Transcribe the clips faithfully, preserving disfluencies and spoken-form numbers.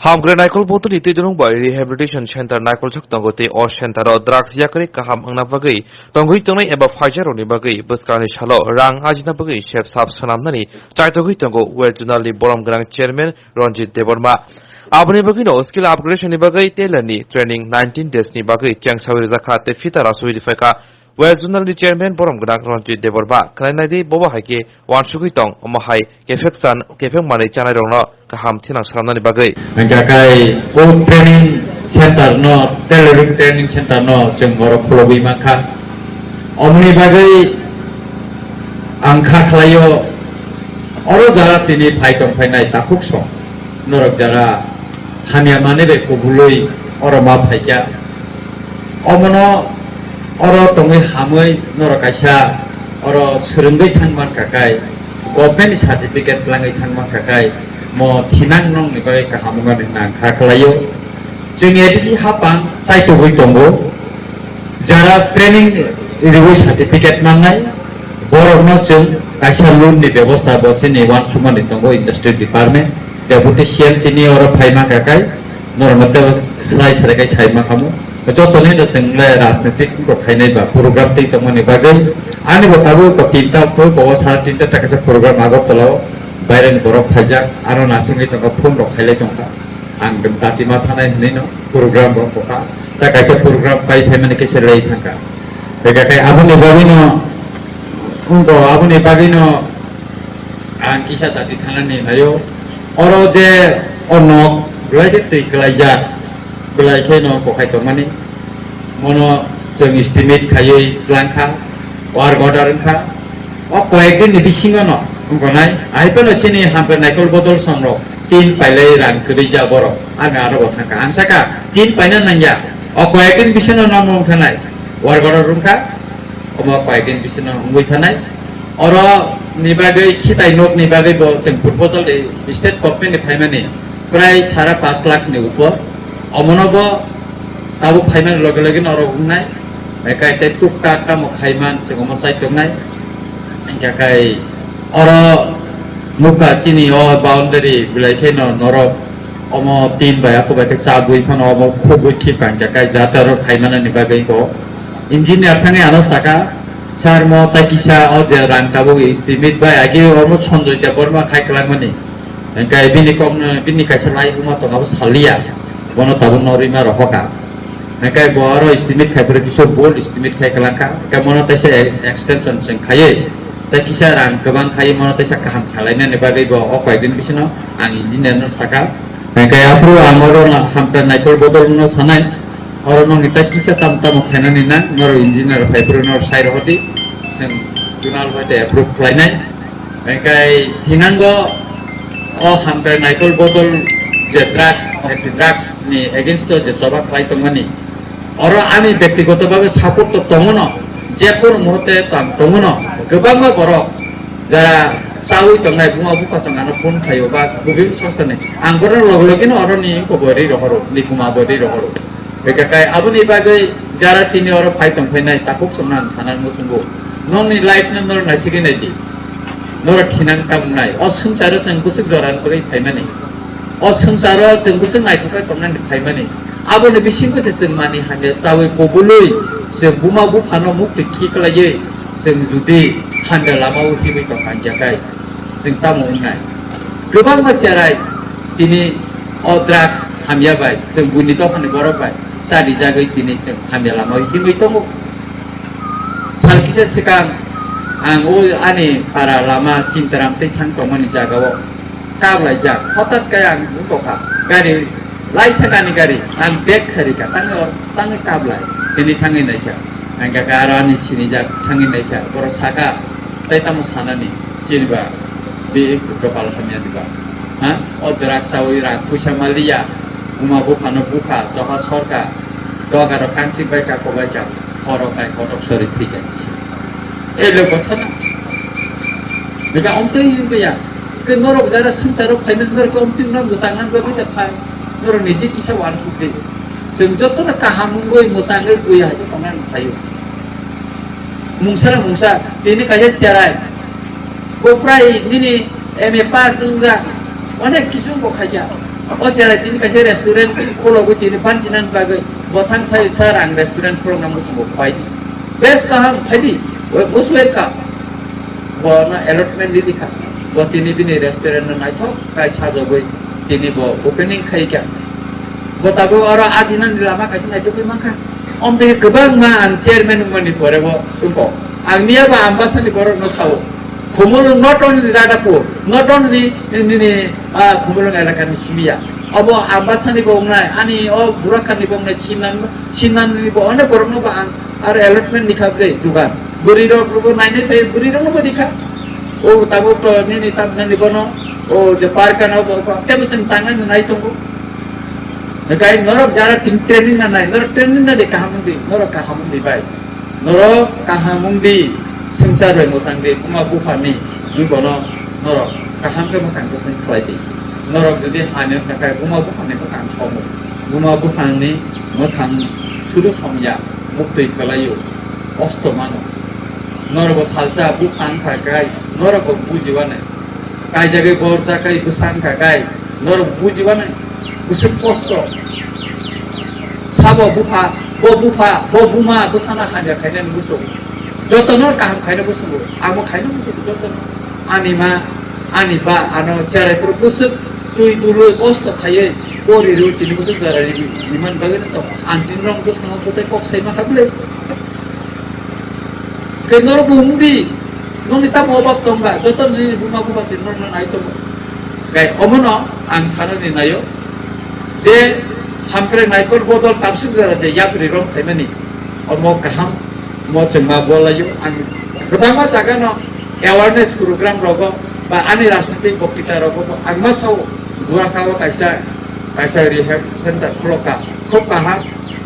Hamkrai Naikol Bodolni twi dwrwng bai Rehabilitation Center naikolchak tongo tei o center o drugs yakri kaham wngna bagwi tongwi tongnai eba phaijarokni bagwi bwskanni salo rang ajina bagwi sep sap swnamnani chaitogwi tongo West Zonalni borom gwnang Chairman Ranjit Debbarma. Aboni bagwino skill upgradation ni bagwi tailor ni training nineteen days ni bagwi chengsawi rwjakha tei fita rasawi rwphaikha. West Zonal ni Chairman borom gwnang Ranjit Debbarma khwlainai di bobo hai khe wansugwi tong, omo hai kephek chan, kephek manwi chanai rokno kaham thinang swnamnani bagwi. Hingkha khai o training center no, tailoring training center no chwng oro khulogwi mankha. Omoni bagwi ang kha khlaio, oro jara tini phai tong phainai takhuk song norok jara hamya manwi bai kubului oro ma phaikha. Omono oro tongwi hamwi norok kaisa oro swrwngwi thang mankha kai, government ni certificate twlangwi thang mankha kai, mo thinang nongni bagwi kaham wngmani nang kha khlaio. Chwng A D C hapang chaitugwi tongo, jara training riwi certificate mannai, borokno chwng kaisa loan ni bebosta bo chini wansukmani tongo industry department, deputy C M tini oro phai mankha kai, norokno tei srai srai khe sai ma khamu. Jotoni no chwng le rajnitik rok khainai ba program tei tongmani bagwi ani bo tabuk ko tinta poi ko sar tinta ta kaisa program Agartala o baireni borok phaijak, ano nasingwi tongkha, phone rok khailai tongkha. Ang dati ma thanai hinwi no program rok kokha. Ta kaisa program pai phaimani kisa rwlai thangkha. Tei khe aboni bagwi no wngkha, aboni bagwi no ang kisa dati thanani naio. Oro je o nok belai khe twi kwlaijak, belai khe no kokhai tongmani. Mono chwng estimate khaiwi twlangkha, work order wngkha. O koyek din ni bisingo no wngkha nai. Ahai phano chini Hamkrai Naikol Bodol song rok tin pailai rang kwrwi ja borok. Ang aro bo thangkha. Ang saka tin paina nangya. O koyek din bisingo no wngkha nai. Work order wngkha. Omo koyek din bisingo wngwi thanai. Oro ni bagwi khitai nok ni bagwi bo chwng proposal di state government ni phaimani prai sara pash lakh ni upor. Omono bo tabuk phaimani loge loge no oro wngnai. Hingkhe tei tuk tak tamo khaiman chwng omo chai tongnai. Hingkhe kai oro nukha chini o boundary belai kheno norok omo tin bai ako bai khe chabwi phano omo khubui khibka hingkhe kai jate oro khaimanani bagwi ko. Engineer thangwi ano saka, "Sir, mo tai kisa o je rang tabuk estimate bai agi omo Sanjoy Debbarma khai kwlangmani." Hingkhe bini kokno, bini kaisa laibuma tongo, abo saliya. Bono tabuk norwi ma rohoka. Hingkhe bo aro estimate khai phuru kisa bol estimate khai kwlangkha. Hingkhe mono teisa e-, extension chwng khaiwi, tei kisa rang kwbang khaiwi mono teisa kaham khalainani bagwi bo o koyekdin bisino ang engineer no saka. Hingkhe aphuru ang oro na Hamkrai Naikol Bodol no sanai. Oro nokni tai kisa tamo tamo khainani nang, norok engineer phai phuru norok sai rohordi, chwng chunal bai tei approve khlainai. Hingkhe thinango o Hamkrai Naikol Bodol je drugs, anti drugs ni against o je choba khlai tongmani, oro ani bektigoto bhabe support to tongono, je kono muhurte tang tongono, kwbangma borok jara chawi tongnai buma bupha chwng ano phone khaio ba bubin songsa ni, ang borok loge loge no oro ni ko bo ri rohoro, ni kuma bo ri rohoro. Hingkhe kai aboni bagwi jara tini oro phai tong phainai takhuk chwngno ang sana muchungo. Nokni life no norok naisigwi naidi. Norok thinang tamo wngnai. O swngcharo chwng bwswk jorani bagwi phaimani. O swngcharo chwng bwswk naithok khe tongnani phaimani. Aboni bisingo se chwng manwi hamya chawi kubului chwng buma buphano mukti khiklaiwi chwng judi hamya lamao himwi tongkha hingkhe kai. Chwng tamo wngnai? Kwbangma cherai tini o drugs hamya bai, chwng buini dophani borok bai chari jagwi tini chwng hamya lama himwi tongo. Sal kisa swkang ang o ani para lama Chintaram tei thang tongmani jagao kap laijak. Hotat khe ang wngkha gari lai thakani gari, ang bag kharika, tangwi or-, tangwi kap lai, tini thangwi naikha. Ang kha aro ani sinijak thangwi naikha, borok saka, "Tai tamo sanani, chini ba, bi kopal hamya diba? Ha? O drak sawi rang puisa maliya, buma buphano bukha, choba sorka, doga rok kangsik bai ka kobai ka, khorok kai kotok sori thwi kai." E lo gotha na. Bika omtwi yungya. Ke norok jara swngcharo phaimani norok omtwi no mwchang nang bagwi ta phai. Norok niji kisa wansuk di. Chwng jotono kaham wngwi mwchangwi buya hai tongnani phaio. Mungsa na mungsa, tini kaisa cherai. Bo prai nini M A pass wngjak, onek kisu wngkha khaikha. O cherai tini kaisa restaurant khulogwi tini panchinan bagwi bo thang sayo, "Sir, ang restaurant khulokna muchungo, phaidi." Bes kaham, phaidi, most welcome. Bono allotment ridi kha. Bo tini bini restaurant no naithok kai sajagwi tini bo opening khai kha. Bo tabuk oro ajinani lama kaisa naithokgwi mankha. Omtwi kwbangma ang chairman wngmani pore bo wngkok. Ang niya ba Ambasani borokno sao. Khumulwng not only Radhapur, not only nini, ah, Khumulwng elakani simi ya. Obo Ambasani bo wngnai, ani o Burakhani bo wngnai, Sinan, Sinani bo onek borokno bo ang aro allotment ni kha ble dugan. Bwrwi rok bo nainai phai, bwrwi rokno bo rikha. O tabuk to nini tam nani bono, o je park ano bo, bo, tebo chwng tangnai nai tongo. Gai norok jara tin training na nai, norok training na de kaham wngdi, norok kaham wngdi bai. Norok kaham wngdi, swngchar bai mwchang di, buma bupha ni, ni bono norok kaham khe mwkhang kwchwng khlai di. Norok jodi hani wngkha khe buma bupha ni mwkhang somo, buma bupha ni mwkhang sudu somya, muktwi kwlaio, kosto mano. Norok bo salsa bupha wngkha khe norok bo bujiwani. Kaijagwi borjakai bwsang kha kai, norok bujiwani, bwswk kosto. Sabo bupha, bo bupha, bo buma bwsana hamya khainani muchung. Jotono kaham khaina muchungo, amo khaina muchungo jotono. Ani ma, ani ba, ano cherai phuru bwswk twi dului kosto khaiwi pori rw tini bwswk jora ri, riman bagwi no tongo. Ang tini rok bwskango bwsai kok sai ma kha bwle. Tei norok bo wng di, nokni tamo obab tong ba, joto nini buma bupha se norokno nai tongo. Gai omono ang sanani naio je hamkrai naikol bodol tamsik jora je yapri rom phaimani omo kaham, mo chwng ma bolaio. Ang kwbangma jaga no awareness program rogo ba ani rajnitik boktita rogo bo ang ma sao, Duakha o kaisa, kaisa rehab center khulokha, khub kaham.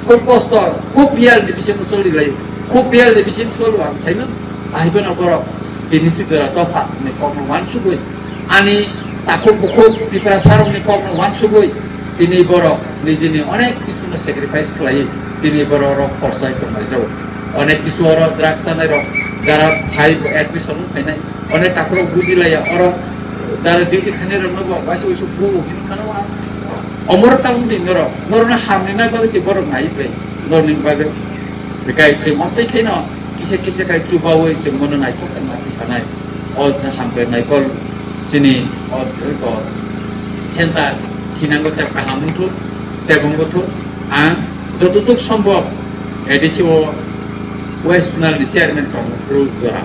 Khub kosto, khub biyal ni bisingo choli lai, khub biyal ni bisingo cholo ang saimano. Ahai phano borok tini sijora dopha ni kokno uansugwi, ani takhuk bukhuk Tiprasa rokni kokno uansugwi, tini borok nijini onek kisu no sacrifice khlaiwi, tini borok rok khorsai tongmani jago. Onek kisu oro drugs chanai rok jara phai admission wng phainai, onek takhuk rok buji laiya oro jara duty khainai rokno bo waisa waisa bu hinwi khana wa. Omorok ta wngdi norok, norokno hamrina bagwi se borok nai bai, norokni bagwi. Bekai chwng amtwi khaino kisa kisa khai chubaui chwng bono naithok wngma twi sanai. O je hamkrai naikol chini o, o center thinango tei kaham wngthok, tei bwngbo thok. Ang jotoduk sombok A D C o West Zonal ni chairman tongmung phuru jora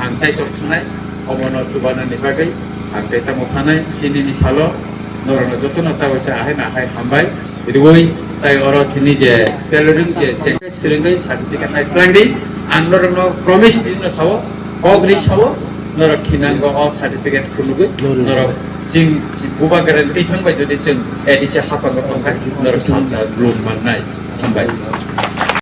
ang chaitor thangnai, omono chubanani bagwi ang tei tamo sanai, tinini salo norokno jotono ta waisa ahai na ahai hambai riwi, tai oro tini je tailoring je check swrwngwi certificate nai twlangdi, ang norokno promise tini no sao, kok ri sao, norok thinango o certificate phunugwi norok ching bubagra tei phang bai jodi chwng A D C hapango tongkha norok salsa loan mannai. Hambai.